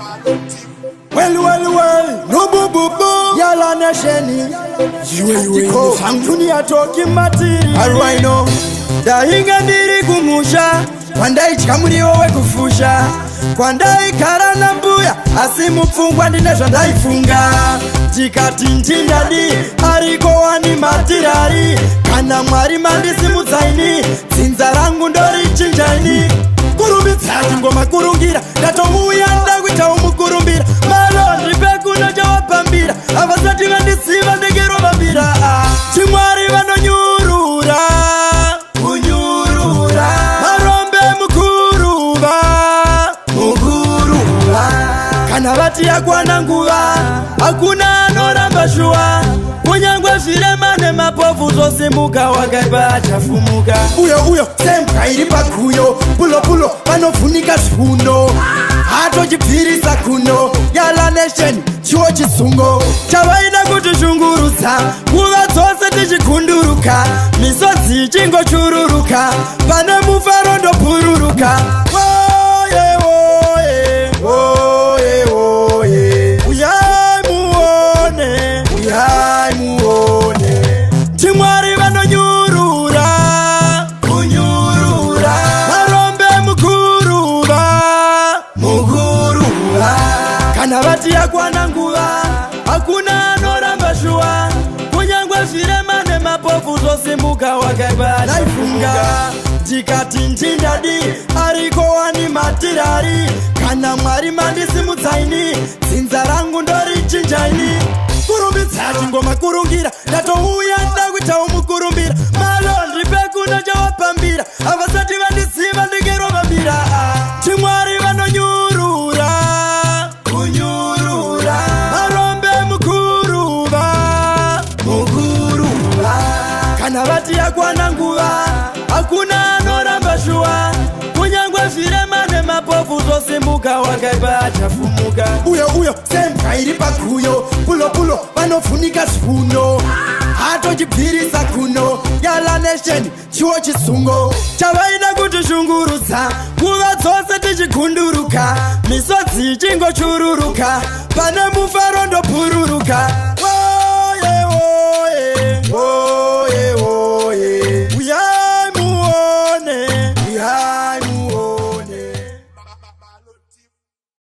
Well, well, well, no boo boo boo. Yala nesheni. Iwe iwe Dunia toki matiri. Alright, ndainga ndiri kumusha kwandaidya muriwo wekufusha, kwandaigara nambuya, asi mupfungwa ndine zvandaifunga. Tikati ndindadi ariko wani matirari, kana Mwari mandisimudzaini, dzinza rangu ndorichinjaini. Kurumbidza chingoma kurungira, ndatouya ndakuitawo mukurumbira. Malo ndipe kuno chavapambira, havasati vandiziva ndingerovambira. Chimwari vanonyurura kunyurura, marombe mukuruva mukuruva. Kana vati yakwana nguva, hakuna anoramba shuwa. Kunyangwe zvirema nemapofu zvosimuka, wakaipa achafumuka. Uyo uyo sembwa iri paguyo, pulo pulo vanovhunika zviuno, hatochibvirisa kuno. Yala Nation chiwo chisungo chavaida kutishungurudza, nguva dzose tichigunduruka, misodzi ichingochururuka, pane mufaro ndobhururuka. Oye oye oye oye, uyai muone, uyai muone, chimwari vanonyurura kunyurura, marombe mukuruva mukuruva. Kana vati yakwana nguva, hakuna anoramba shuwa. Kunyangwe zvirema nemapofu zvosimuka, wakaipa ndaifunga. Ndikati ndindadi ariko wani matirari, kana Mwari mandisimudzaini, dzinza rangu ndorichinjaini. Kurumbidza chingoma kurungira, ndatouya ndakuitawo mukurumbira. Malo ndipe kuno chavapambira, havasati vandiziva ndingerovambira. Chimwari vanonyurura kunyurura, marombe mukuruva mukuruva. Kana vati yakwana nguva, hakuna anoramba shuwa. Kunyangwe zvirema nemapofu zvosimuka, wakaipa achafumuka. Uyo uyo sembwa iri paguyo, pulo pulo vanovhunika zviuno, hatochibvirisa kuno. Yala Nation chiwo chisungo chavaida kutishungurudza, nguva dzose tichigunduruka, misodzi ichingochururuka, pane mufaro ndobhururuka.